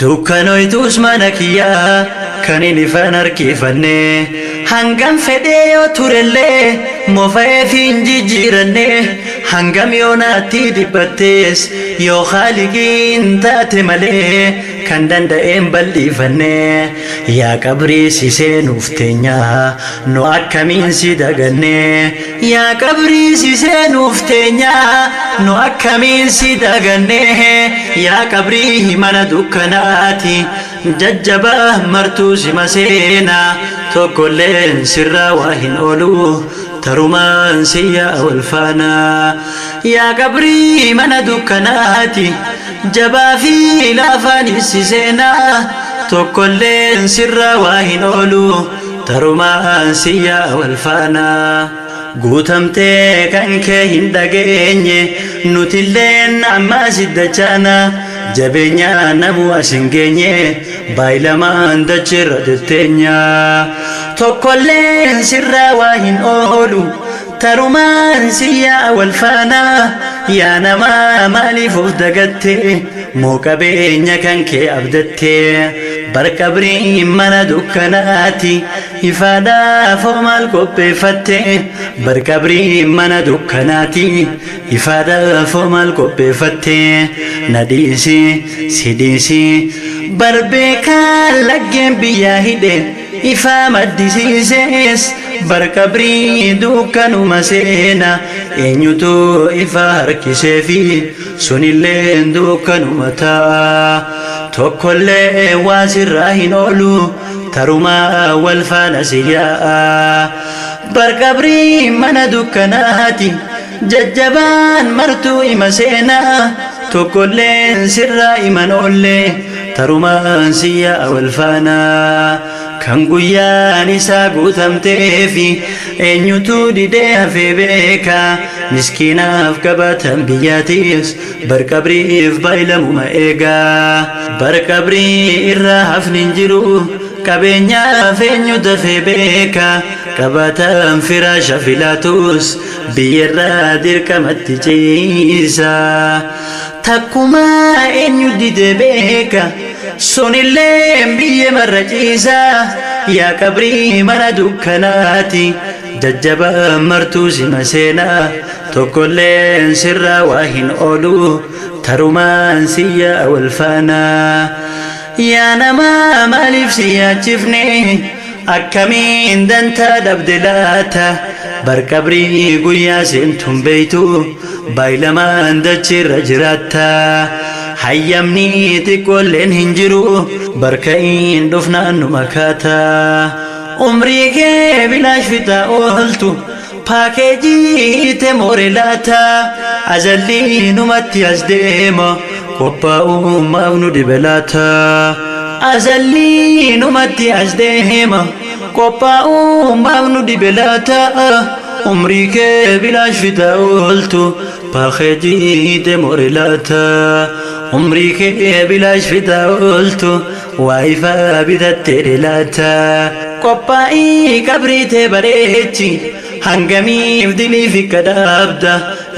Dukkanoytuus mana kiyyaa kan inni ifaan harkifanne hangam fedhee yoo turellee mofa'eef hin jijjiiranne hangam yoo naatti dhiphattees yoo haaliqiin taate malee kan danda'een bal'ifanne yaa qabrii si seenuuf teenyaa nu akkamiin si daganne yaa qabrii si seenuuf teenyaa nu akkamiin si daganne yaa qabrii mana dukkanaati jajjabaa martuu si maseenaa tokkolleen sirraa waa hin oolu tarumaan si yaa wal faanaa yaa qabrii mana dukkanaati jabaa fi laafaan si seenaa tokkolleen sirraa waa hin oolu tarumaan si yaa wal faanaa guutamtee kan kee hin dhageenye nutilleen ammaa siddachaana jabeenya namu as hin geenye baay'ilamaan dachirra tetteenya tokkolleen sirraa waa hin oolu tarumaan si yaa wal faanaa yaa namaa maaliif of dagatte moo qabeenya kan kee abdatte barqabrii mana dukkanaati ifaadhaaf hoo maal qopheeffatte barqabrii mana dukkanaati ifaadhaaf hoo maal qopheeffatte na dhiisi si dhiisi barbeekaan laggeen biyyaa hidhe ifaa maddisiisees barqabrii dukkanuma seena eenyutu ifa harkisee fi sunilleen dukkanuma ta'a tokkollee waa sirraa hin oolu tarumaa wal faana si yaa'a barqabrii mana dukkanaati jajjabaan martuu ima seenaa tokkolleen sirraa iman oollee tarumaan si yaa'a wal faanaa kan guyyaan isaa guutamteefi eenyutu didee hafee beeka miskiinaaf qabatan biyyaatiis barqabriif baay'ilamuma eegaa barqabrii irraa hafni hin jiru qabeenyaaf eenyu dafee beeka qabatan firaasha filaatus biyyarraa dirqamatti ciisa takkumaa eenyu didee beeka sunillee biyya marra ciisa yaa qabrii mana dukkanaati jajjabaa martuu sima seenaa tokkolleen sirraa waa hin oolu tarumaan si yaa wal faanaa yaa namaa maaliif si yaachifne akkamiin dantaa dhabde laata barqabrii guyyaa seentuun beeytu baay'ilamaan dachirra jiraatta hayyamni xiqqoolleen hin jiru barka'iin dhufnaan nu makaata umrii kee bilaash fixaa ooltu paakeejii te moore laata azallii numatti as deema qophaa'ummaaf nu dhibe laata azallii numatti as deema qophaa'ummaaf nu dhibe laata umrii kee bilaash fixaa ooltu paakeejii te moore laata umrii kee bilaash fixaa ooltu waa ifaa bitattee laata qophaa'ii qabrii tee bareechi hangamiif diliif ikka dhaabda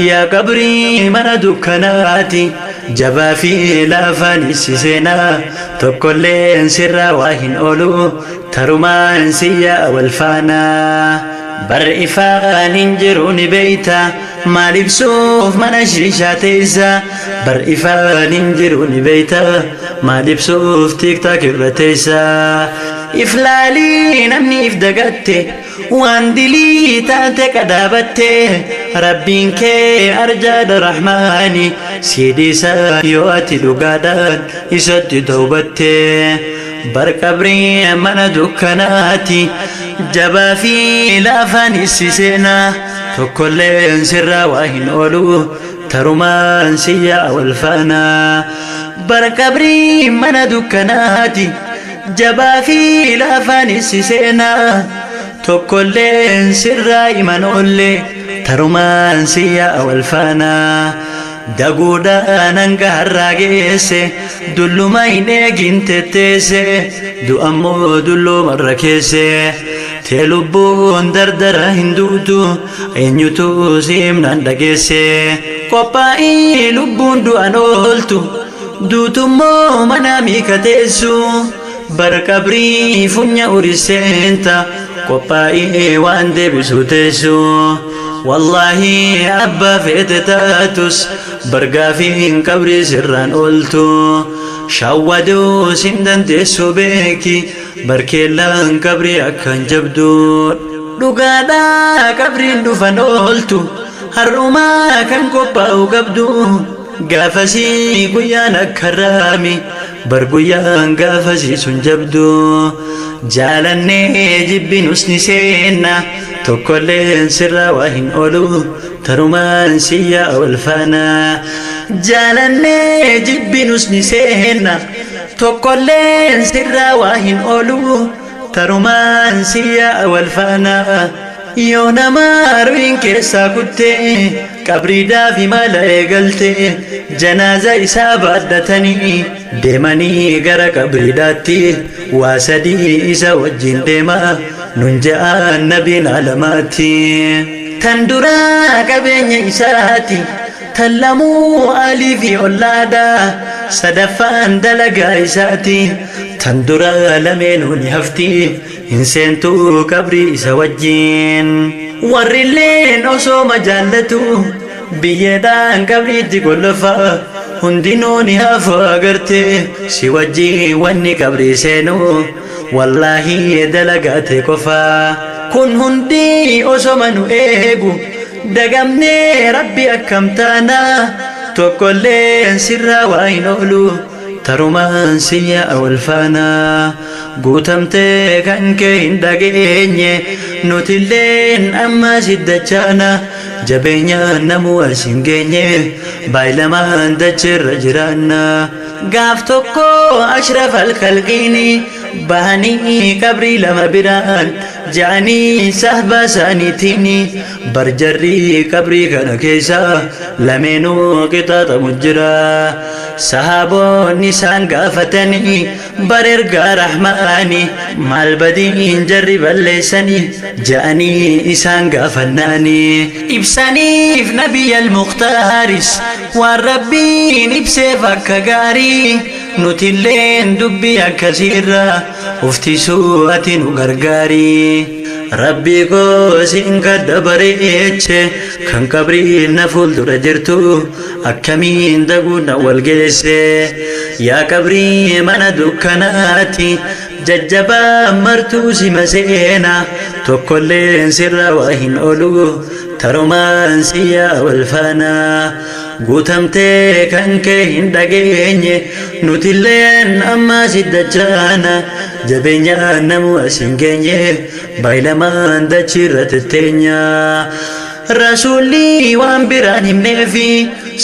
yaa qabrii mana dukkanaati jabaa fi laafaan si seenaa tokkolleen sirraa waa hin oolu tarumaan si yaa wal faanaa bar ifaan hin jiru ni beeyta maal ibsuuf mana shiishaa teessa bar ifaan hin jiru ni beeyta maal ibsuuf TikTok irra teessa iflaalii namni if dagatte waan dilii taate qadaabatte rabbiin kee arjaadha rahmaani si dhiisa yoo ati dhugaadhaan isatti tawbatte barqabrii mana dukkanaati jabaa fi laafaan si seenaa tokkolleen sirraa waa hin oolu tarumaan si yaa wal faanaa barqabrii mana dukkanaati jabaa fi laafaan si seenaa tokkolleen sirraa iman oolle tarumaan si yaa wal faanaa daguudhaan hanga har'aa geesse dulluma hin eegin tetteesse du'ammoo dulloomarra keesse tee lubbuun dardara hin duutu eenyutu siimnaan dhageesse qophaa'ii lubbuun du'an ooltu. Duutummoo mana miikateessu bar qabrii funya uriseenta qophaa'ee waan deebisu teessu. Wallaahi abbaa feete taatus bargaafiin qabrii sirraan ooltu. Shawwaduu sin dandeessu beeki barkeellaan qabrii akkan jabdu. Dhugaadhaa qabriin dhufan ooltu har'umaa kan qophaa'u qabdu. Gaafasii guyyaan akka raami bar guyyaan gaafasii sun jabdu. Jaalannee jibbinus ni seenna tokkolleen sirraa waa hin oolu tarumaan siyya wal faana. Jaalannee jibbinus ni seenna tokkolleen sirraa waa hin oolu tarumaan siyya wal faana. Yoo nama ru'iin keessaa kuttee qabriidhaaf imala eegalte janaaza isaa baadhatanii deemanii gara qabriidhaatti waa sadii isa wajjin deema nun ja'aan nabiin alamaatti. Tan duraa qabeenya isaati tan lamuu alii fi ollaadha sadaffaan dalagaa isaati tan duraa lameenuu ni hafti hin seentuu qabrii isa wajjin. Warrilleen osooma jaallatu biyyeedhaan qabriitti gollofa hundinuu ni hafu agarte si wajjin wanni qabrii seenu wallaahi dalagaate qofa. Kun hundi osoma nu eegu dagamnee rabbi akkam taana tokkolleen sirraa waa hin oolu tarumaan siyya wal faana. Guutamtee kan kee hin dhageenye nutilleen amma siddachaana jabeenyaan namuu as hin geenye baay'ilamaan dacheerra jiraanna. Gaaf tokko ashraf alkalqiini bahanii qabrii lama biraan ja'anii sahba isaaniitiin barjarrii qabrii kana keessa lameenuu qixaaxamu jira. Sahaboonni isaan gaafatanii bar ergaa rahmaani maal badiin jarri balleessanii ja'anii isaan gaafannaanii. Ibsaniif nabiyya al-Mukhtaaris waan rabbiin ibseef akka gaarii nutilleen dubbii akkasiirra uftisuu ati nu gargaari. Rabbii koo siin kadda bareeche kan qabrii na fuuldura jirtu akkamiin daguun na wal geesse. Yaa qabrii mana dukkanaati jajjabaa martuu si maseena tokkolleen sirra waa hin oolu tarumaan siyya wal faana. Guutamtee kan kee hin dhageenye nutilleen amma siddachaana jabeenyaan namuu as hin geenye baay'ilamaan dachiirra tetteenya. Rasuulli waan biraan himneefi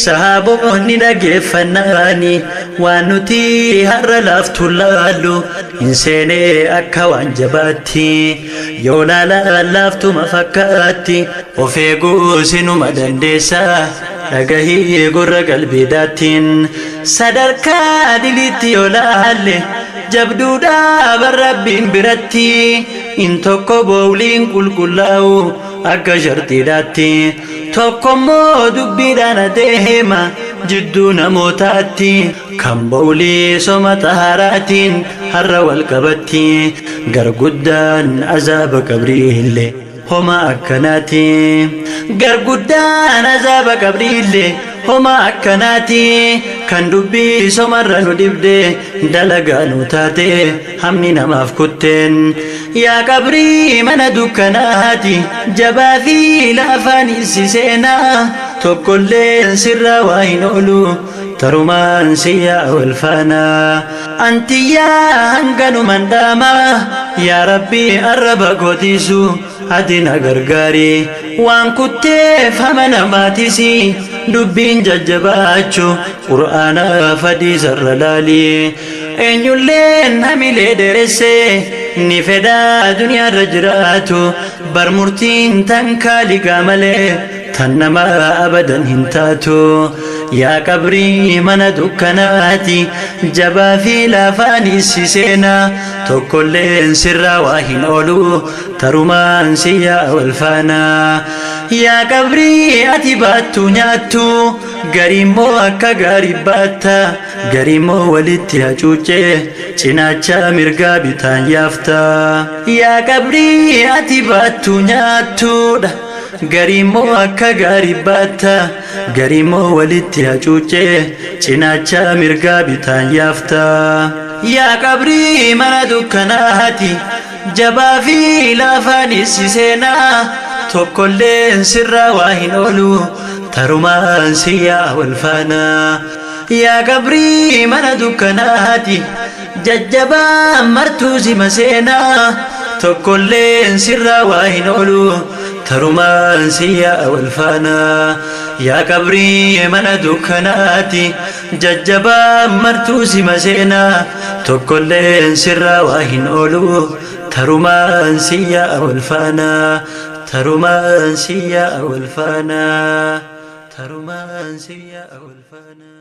sahaboonni dhageeffannaani waan nuti har'a laaftu laallu hin seenee akka waan jabaatti yoo laalaan laaftuma fakkaatti of eeguu sinuma dandeessa dhagahii gurra qalbiidhaattiin. Sadarkaa diliitti yoo laalle jabduudhaa barrabbiin biratti in tokko boowliin qulqullaa'u akka shartiidhaatti tokkommoo dubbiidhaan adeema jidduu namootaatti kan bowlii soma xaharaatiin har'a wal qabatti garguddaan azaaba qabriillee homa akkanaati. Garguddaan azaaba qabriillee homa akkanaati kan dubbii somarra nu dhibde dalagaa nu taate hamni namaaf kutteen. Yaa qabrii mana dukkanaati jabaa fi laafaan isi seenaa tokkolleen sirraa waa hin oolu tarumaan siyya wal faana. Antiyyaa hanganuman dhaamaa yaa rabbi arraba kootiisu ati na gargaari. Waan kutteef hama namaatisi dubbiin jajjabaachu qur'aanaaf hadiisarra laali. Eenyulleen hamilee dheeresse ni fedhaa duniyaarra jiraatu bar murtiin tan kaaligaa malee tan nama abadan hin taatu. Yaa qabrii mana dukkanaati jabaa fi laafaan isi seenaa tokkolleen sirraa waa hin oolu tarumaan siyya wal faana. Yaa qabrii ati baattu nyaattu gariimmoo akka gaarii baatta Gariimmoo walitti hacuuccee cinaacha mirgaa bitaan yaafta. Yaa qabrii ati baattu nyaattuudha. Gariimmoo akka gaarii baatta, gariimmoo walitti hacuuccee cinaacha mirgaa bitaan yaafta. Yaa qabrii mana dukkanaati, jabaa fi laafaanis si seenaa, tokkolleen sirraa waa hin oolu, tarumaan si yaa wal faana. Yaa qabrii mana dukkanaati, jajjabaa martuu si maseenaa, tokkolleen sirraa waa hin oolu, tarumaan si yaa wal faana. Yaa qabrii mana dukkanaati, jajjabaa martuu si maseenaa, tokkolleen sirraa waa hin oolu, tarumaan si yaa wal faana. Tarumaan si yaa wal faana. Tarumaan si yaa wal faana.